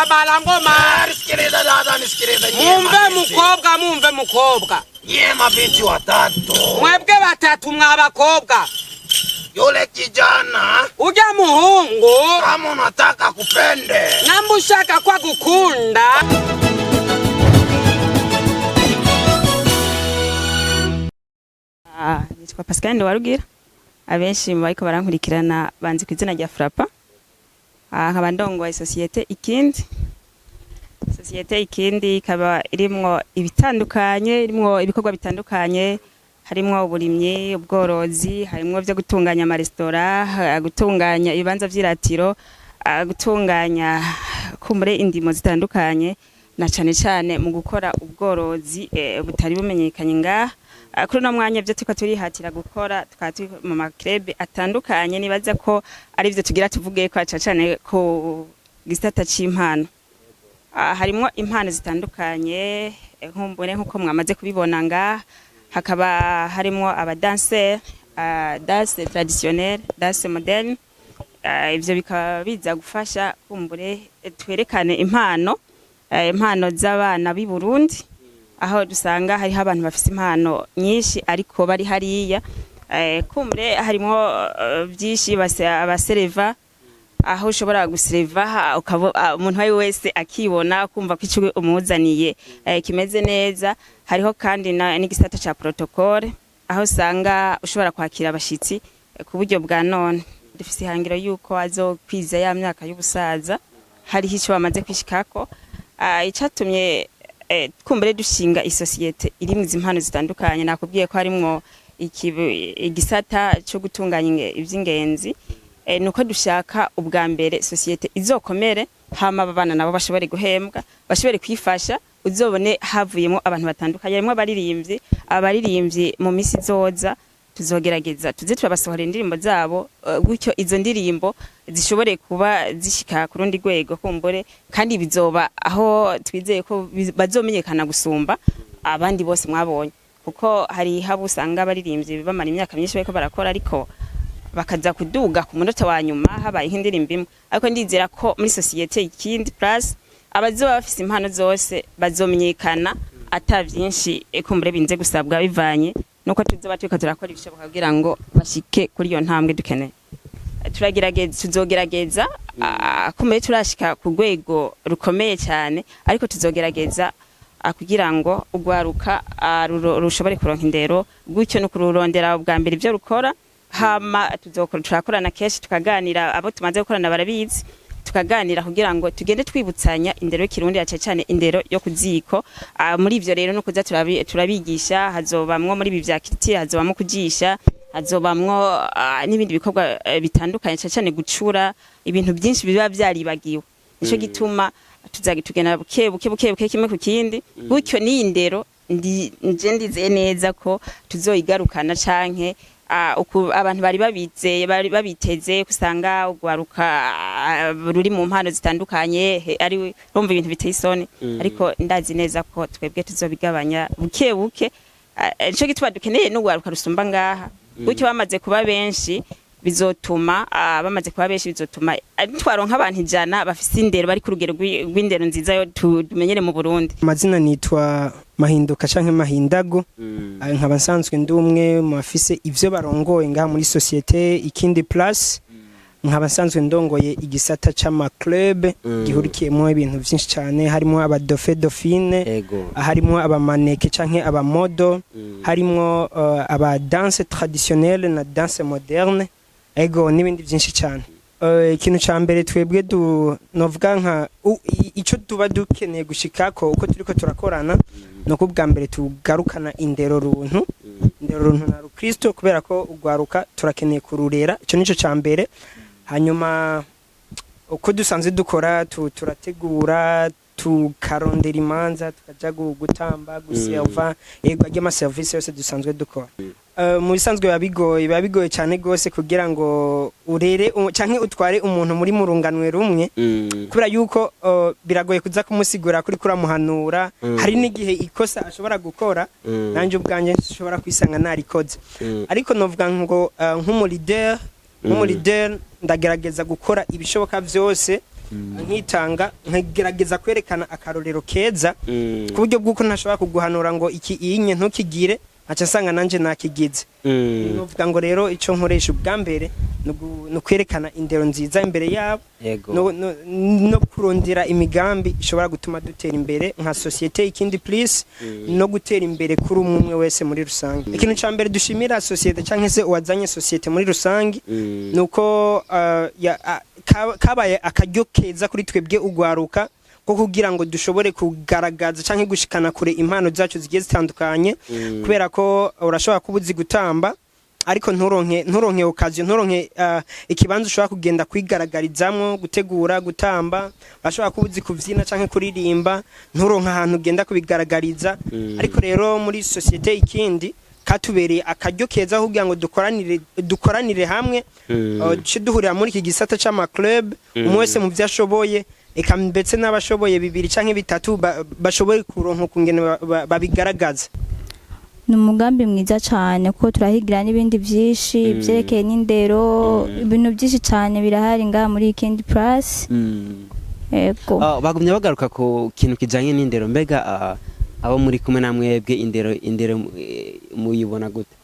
Kabala ngoma. Nisikilize dada, nisikilize nyie Mumve mabinti. mukobwa, mumve mukobwa. Nyie mabinti watatu. Mwebwe batatu mwabakobwa. Yule kijana Ujya muhungu kama unataka kupende namba ushaka ko agukunda. Ah, nitwa Pascal Ndowarugira, abenshi mu bariko barankurikirana banzi ku izina rya Frapa. Ah, nkaba ndongoye société Ikindi. Société Ikindi ikaba irimwo ibitandukanye, irimwo ibikorwa bitandukanye, harimwo uburimyi, ubworozi, harimwo vyo gutunganya amaresitora, gutunganya ibibanza vy'iratiro, gutunganya kumbure indimo zitandukanye, na cane cane mu gukora ubworozi butari bumenyekanye ngaha. Kuri uno mwanya ivyo turiko turihatira gukora, tukaba turi mu ma club atandukanye, nibaza ko ari ivyo tugira tuvuge ko cane cane ku gisata c'impano. Harimwo impano zitandukanye, nkumbure nkuko mwamaze kubibona ngaha, hakaba harimwo abadanseri, danse traditionnelle, danse moderne. Ivyo bikaba biza gufasha kumbure twerekane impano z'abana b'i Burundi, aho dusanga hariho abantu bafise impano nyinshi ariko bari hariya. Kumbure harimwo vyinshi, abasereva, aho ushobora gusereva umuntu uwo ari we wese akibona, kumva ko ico umuzaniye kimeze neza. Hariho kandi n'igisata ca protocole, aho usanga ushobora kwakira abashitsi ku buryo bwa none. Dufise ihangiro yuko azokwiza ya myaka y'ubusaza hariho ico bamaze kwishikako. Icatumye kumbure dushinga isosiyete irimwo izi impano zitandukanye, nakubwiye ko harimwo igisata co gutunganya ivy'ingenzi, nuko dushaka ubwa mbere société izokomere, hama aba bana nabo bashobore guhembwa, bashobore kwifasha. Uzobone havuyemo abantu batandukanye, harimwo abaririmbyi. Abaririmbyi mu misi izoza tuzogerageza tuze turabasohora indirimbo zabo, gutyo izo ndirimbo zishobore kuba zishika ku rundi rwego kumbure, kandi bizoba aho twizeye ko bazomenyekana gusumba abandi bose mwabonye, kuko hari habo usanga abaririmbyi bamara imyaka myinshi bariko barakora, ariko bakaza kuduga ku munota wa nyuma habaye nk'indirimbo imwe. Ariko ndizera ko muri société Ikindi Plus abazoba bafise impano zose bazomenyekana ata vyinshi kumbure binze gusabwa, bivanye nuko tuzoba turiko turakora ibishoboka kugira ngo bashike kuri iyo ntambwe dukeneye. Turagerageza, tuzogerageza, kumbure turashika ku rwego rukomeye cyane, ariko tuzogerageza kugira ngo urwaruka rushobore kuronka indero, gutyo no kururondera ubwa mbere ibyo rukora. Hama tuzokora, turakorana kenshi, tukaganira, abo tumaze gukorana barabizi, tukaganira kugira ngo tugende twibutsanya indero y'ikirundi, ya cane cane indero yo kuziko. Muri ivyo rero no kuza turabigisha, hazobamwo muri ibi vya culture, hazobamwo kujisha, hazobamwo n'ibindi bikorwa bitandukanye, cane cane gucura ibintu byinshi biba vyaribagiwe. Nico gituma tuzaga tugenda buke buke buke buke, kimwe ku kindi, gutyo n'iyi ndero nje ndizeye neza ko tuzoyigarukana, canke abantu bari babizeye, bari babiteze kusanga urwaruka ruri mu mpano zitandukanye ari rumva ibintu biteye isoni, ariko ndazi neza ko twebwe tuzobigabanya buke buke. Nico gituma dukeneye n'urwaruka rusumba ngaha, gutyo bamaze kuba benshi bizotuma bamaze kuba benshi bizotuma twaronka abantu 100 bafise indero, bari ku rugero rw'indero nziza yo tumenyere mu Burundi. Amazina nitwa Mahinduka canke Mahindago. Nkaba nsanzwe ndi umwe mu bafise ivyo barongoye ngaha muri société Ikindi Plus, nkaba nsanzwe ndongoye igisata c'ama club gihurikiyemo ibintu vyinshi cane, harimo aba dauphin, dauphine, harimo aba mannequin canke aba model, harimo aba danse traditionnelle na danse moderne, ego, n'ibindi vyinshi cyane. Ikintu ca mbere twebwe du novuga nka ico tuba dukeneye gushikako uko turiko turakorana, nuko ubwa mbere tugarukana indero runtu, indero runtu na rukristo, kubera ko ugwaruka turakeneye kururera. Ico nico ca mbere. Hanyuma uko dusanzwe dukora, turategura, tukarondera imanza, tukaja gutamba, guserva, yego, arya ama service yose dusanzwe dukora. Mu bisanzwe biba bigoye cyane gose kugira ngo urere canke utware umuntu muri murunganwe rumwe, kubera yuko biragoye kuza kumusigura kuri kuramuhanura. Hari n'igihe ikosa ashobora gukora nanje ubwanjye nshobora kwisanga narikoze. Ariko novuga ngo nk'umu leader ndagerageza gukora ibishoboka vyose. Nkitanga, nkagerageza kwerekana akarorero keza, ku buryo bw'uko ntashobora kuguhanura ngo iki inye ntukigire, nkaca nsanga nanje nakigize. Novuga ngo rero ico nkoresha ubwa mbere ni ukwerekana indero nziza imbere yabo, no kurondera imigambi ishobora gutuma dutera imbere nka société Ikindi Plus, no gutera imbere kuri umwe umwe wese muri rusange. Ikintu ca mbere dushimira société canke se uwazanye société muri rusange nuko kabaye akaryo keza kuri twebwe ugwaruka ko kugira ngo dushobore kugaragaza canke gushikana kure impano zacu zigiye zitandukanye, kubera ko urashobora kuba uzi gutamba ariko nturonke occasion, nturonke ikibanza ushobora kugenda kwigaragarizamwo, gutegura gutamba. Urashobora kuba uzi kuvyina canke kuririmba, nturonke ahantu ugenda kubigaragariza. Ariko rero muri société Ikindi katubereye akaryo keza kugira ngo dukoranire hamwe, duce duhurira muri iki gisata c'ama club, umwe wese mu vyo ashoboye, eka ndetse n'abashoboye bibiri canke bitatu bashoboye kuronka ukungene babigaragaza. Ni umugambi mwiza cyane kuko turahigira n'ibindi byinshi byerekeye n'indero. Ibintu byinshi cyane birahari ngaha muri Ikindi Plus. Yego. Ah, bagumye bagaruka ku kintu kijanye n'indero. Mbega abo muri kumwe na mwebwe, indero muyibona gute?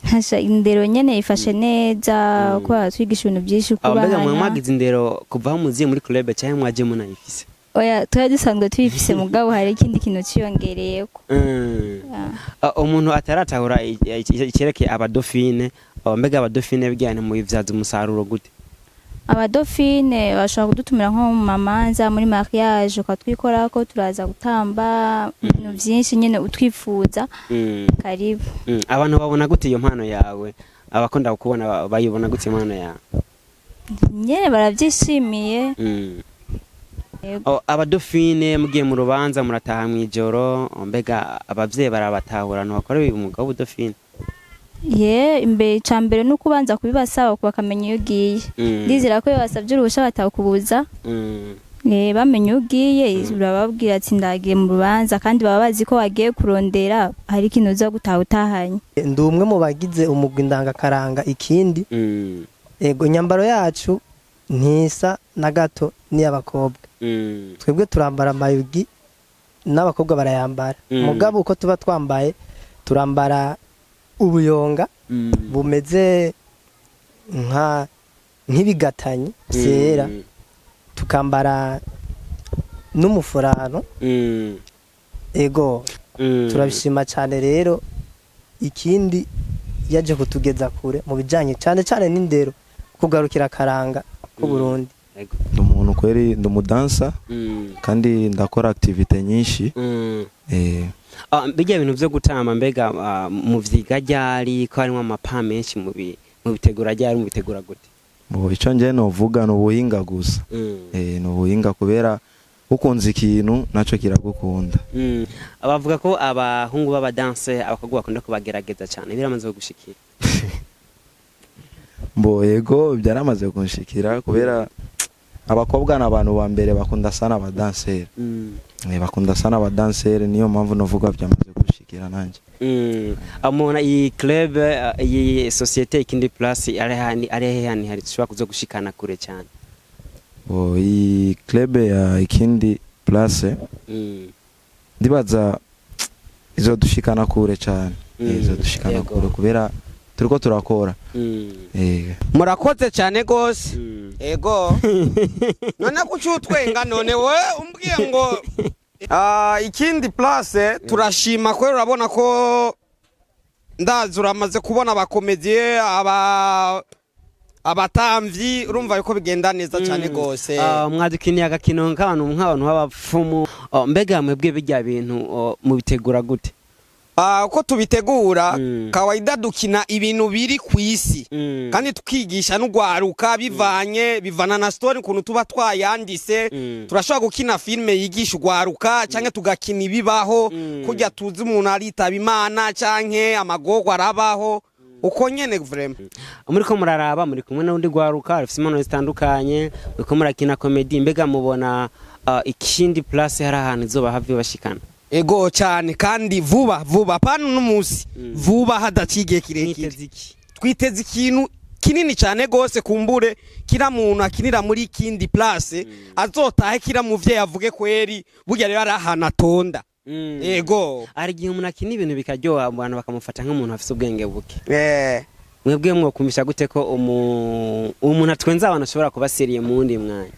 Hasha, indero nyene ifashe neza kuko baratwigisha ibintu byinshi, Ah, mbega mwe kubahana. mwagize indero kuva aho muziye muri club cyangwa mwaje munayifise? Oya, twari dusanzwe tuyifise, mugabo hari ikindi kintu ciyongereyeko. Ah, umuntu ataratahura icerekeye abadofine, mbega abadofine bijyanye mubivyaza umusaruro gute? Abadofine bashobora kudutumira nko mu mamanza, muri mariage, ukatwikorako, turaza gutamba ibintu byinshi nyene utwifuza. Karibu. Abantu babona gute iyo mpano yawe? Abakunda kukubona bayibona gute impano yawe? Nyene baravyishimiye. Yego. Oh, abadofine mugiye mu rubanza murataha mw'ijoro, mbega abavyeyi barabatahura bakora uyu mwuga w'ubudofine? Ye, imbere ca mbere ni ukubanza kubibasaba bakamenya iyo ugiye. Ndizera ko iyo basabye uruhusha batakubuza. Bamenye iyo ugiye, urababwira ati ndagiye mu rubanza, kandi baba bazi ko wagiye kurondera, hari ikintu uza gutaha utahanye. Ndi umwe mu bagize umugwi ndangakaranga Ikindi. Ego, inyambaro yacu ntisa na gato n'iy'abakobwa. Twebwe turambara amayugi, n'abakobwa barayambara. Mugabo uko tuba twambaye, turambara ubuyonga bumeze nk'ibigatanyi byera, tukambara n'umufurano. Ego, turabishima cyane rero Ikindi yaje kutugeza kure mu bijyanye cyane cyane n'indero, kugarukira akaranga k'u Burundi. Ego. Ndi umuntu kweri, ndi umudansa kandi ndakora activité nyinshi. Ah, bijya bintu vyo gutamba, mbega muvyiga ryari, ko harimwo amapa menshi, mubitegura ryari, mubitegura gute? Bo, ico nje novuga ni ubuhinga gusa. Ni ubuhinga, kubera ukunze ikintu naco kiragukunda. Bavuga ko abahungu b'abadanse abakobwa bakunda kubagerageza cyane, biramaze gushikira? Mbo yego, byaramaze kunshikira, kubera abakobwa ni abantu ba mbere bakunda sana abadanseri. Bakunda sana abadanseri, niyo mpamvu novuga byamaze gushikira nanjye. Amona iyi club, iyi société Ikindi Plus ari hani hari tushobora kuza gushikana kure cyane? Bo, iyi club ya Ikindi Plus ndibaza izodushikana kure cyane. Izodushikana kure kubera turiko turakora. Murakoze cyane gose. Ego, none kuki utwenga? None we umbwiye ngo Ikindi Plus, turashima ko urabona ko ndazi uramaze kubona abakomediye, abatamvyi, urumva yuko bigenda neza cyane gose. Ah, mwadukiniye agakino nk'abantu b'abapfumu. Oh, mbega mwebwe bijya bintu mubitegura gute? Ah, uko tubitegura, kawaida dukina ibintu biri ku isi, kandi tukigisha n'ugwaruka bivanye bivana na story ukuntu tuba twayanditse. Turashobora gukina filime yigisha ugwaruka canke tugakina ibibaho, kurya tuzi umuntu aritaba Imana canke amagorwa arabaho, uko nyene vraiment. Muriko muraraba, muri kumwe n'undi gwaruka rufise impano zitandukanye, muriko murakina comedy, mbega mubona Ikindi Plus hari ahantu izoba havi bashikana? Ego cyane, kandi vuba vuba, apana n'umunsi, vuba hadaciye igihe kirekire. Mwiteze iki? Twiteze ikintu. kinini cyane gose. Kumbure kira muntu akinira muri Ikindi Plus azotahe kira muvyeyi avuge kweri burya rero ari ahantu atonda. Ego. Hari igihe umuntu akina ibintu bikaryoha, abantu bakamufata nk'umuntu afise ubwenge buke. Mwebwe mwokumvisha gute ko umuntu atwenza abantu ashobora kuba sérieux mu wundi mwanya?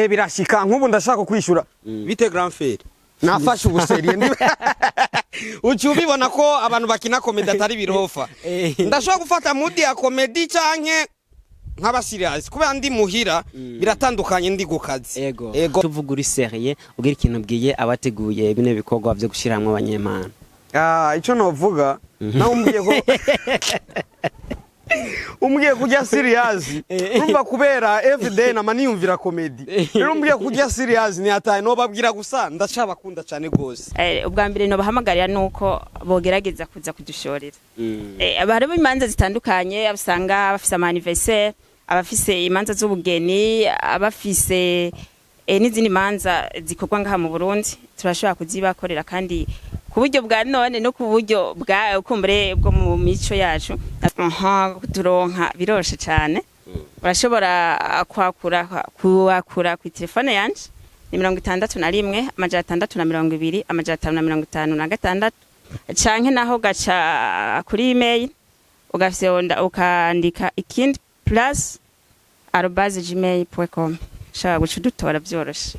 Birashika. Nk'ubu ndashaka kwishura bite grand frère, nafashe ubu sérieux uca ubibona ko abantu bakina comédie atari birofa. Ndashobora gufata mood ya comédie canke nk'aba serious kubera ndi muhira, biratandukanye ndi ku kazi. Ego. Ego. Tuvuga uri sérieux, ugira ikintu ubwiye abateguye bino bikorwa byo gushyira hamwe abanyempano. Ah, ico novuga nawe umbwiye ko umbwiye kujya serious, urumva kubera everyday nama niyumvira comédie. Rero umbwiye kujya serious ni ataye, nobabwira gusa ndacabakunda cane gose. Ubwa mbere nobahamagarira nuko bogerageza kuza kudushorera. Hariho imanza zitandukanye usanga bafise ama anniversaire, abafise imanza z'ubugeni, abafise n'izindi manza zikorwa ngaha mu Burundi, turashobora kuzibakorera kandi ku buryo bwa none no ku buryo bwa kumbure bwo mu mico yacu. Aha turonka biroroshe cyane, urashobora kwakura ku telefone yanje ni 61 620 556, canke naho gaca kuri email ugafyonda ukandika ikindi plus @gmail.com, ushobora guca udutora byoroshe.